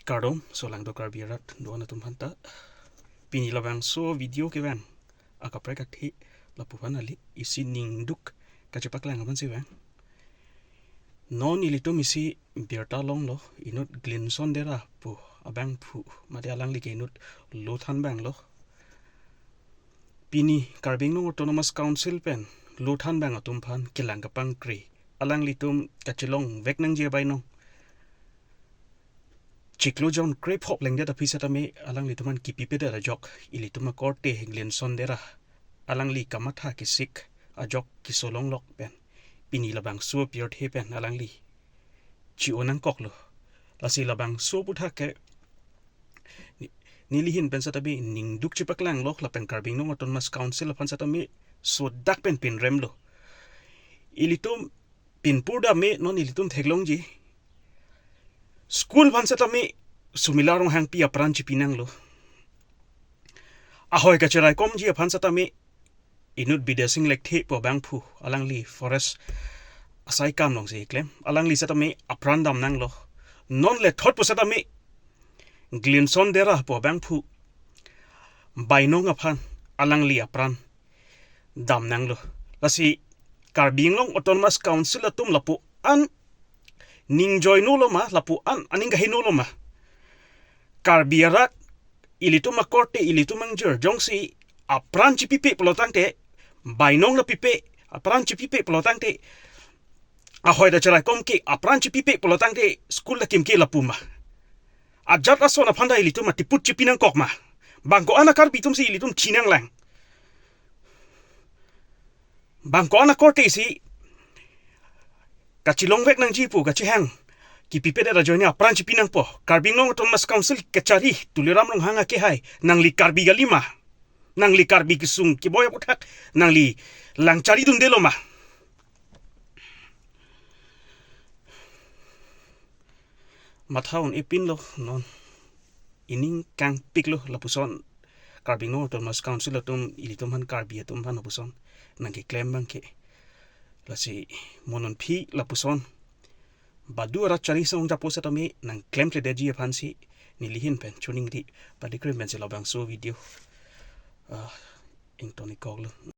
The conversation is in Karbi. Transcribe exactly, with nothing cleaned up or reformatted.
Kardom, laso Langdo Karbi arat do-an atum aphanta. Pini labangso video kevang akaprek athe lapu aphan kali, isi ningduk kachepaklang aphansi vang. Non ilitum isi birta longlo, inut Glinson Dera pu abangphu, mate alangli ke inut Lothan abang lo. Pini Karbi Anglong Autonomous Council pen Lothan abang atum aphan kelang kapangkri, alanglitum kachelongvek nangji abainong chiklo jon krepho plengdet aphi setame alanglitum aphan kipipedet ajok ilitum akorte Glinson Dera alangli kamatha kesik ajok keso longlok pen pini labangso apirthe pen alangli chi-o nangkoklo. Lasi labangso aputhak ke ni-, neli ahin pen setame ningduk chepaklanglo, lapen Karbi Anglong Autonomous Council aphan setame sodak pen pinremlo. Ilitum pinpur dam me, non ilitum theklongji. School aphan setame Sumila Ronghangpi apran chipi nanglo. Ahoi kacheraikomji aphan setame inut Bidya Sing Lekthe pu abangphu, alangli forest asai kam alongsi keklem, alangli setame apran dam nanglo. Non lethot pu setame Glinson Dera pu abangphu bainong aphan alangli apran dam nanglo. Lasi Karbi Anglong Autonomous Council atum lapu-an ningjoinolo ma, lapu-an aning kahinolo ma? Karbi arat, ilitum akorte, ilitum angjir, jongsi apran chipipe pulo tangte, bainong la pipe, apran chipipe pulo tangte, ahoi ta cheraikom ke, apran chipipe pulo tangte school ta kimke lapu ma? Ajat ason aphan ta ilitum atiput chipi nangkok ma? Bang ko-an a-Karbi atumsi ilitum thi nanglang? Bang ko-an akorte si kachelongvek nangji pu kachehang kipipedet ajoine apran chipi nangpo? Karbi Anglong Autonomous Council kachari Tuliram Ronghang akehai, nangli Karbi kali ma? Nangli Karbi kesung keboi aputhak nangli lang charidundelo ma? Matha un-epinlo non. Ining kangpiklo lapuson Karbi Anglong Autonomous Council atum ilitum aphan, Karbi atum aphan lapuson nangkeklem abangke. Lasi mo non aphi lapuson badu arat chari song japo setame nangklemkledetji aphansi neli ahin pen choningri padikrim pensi labangso video, ah, ingtonikoklo.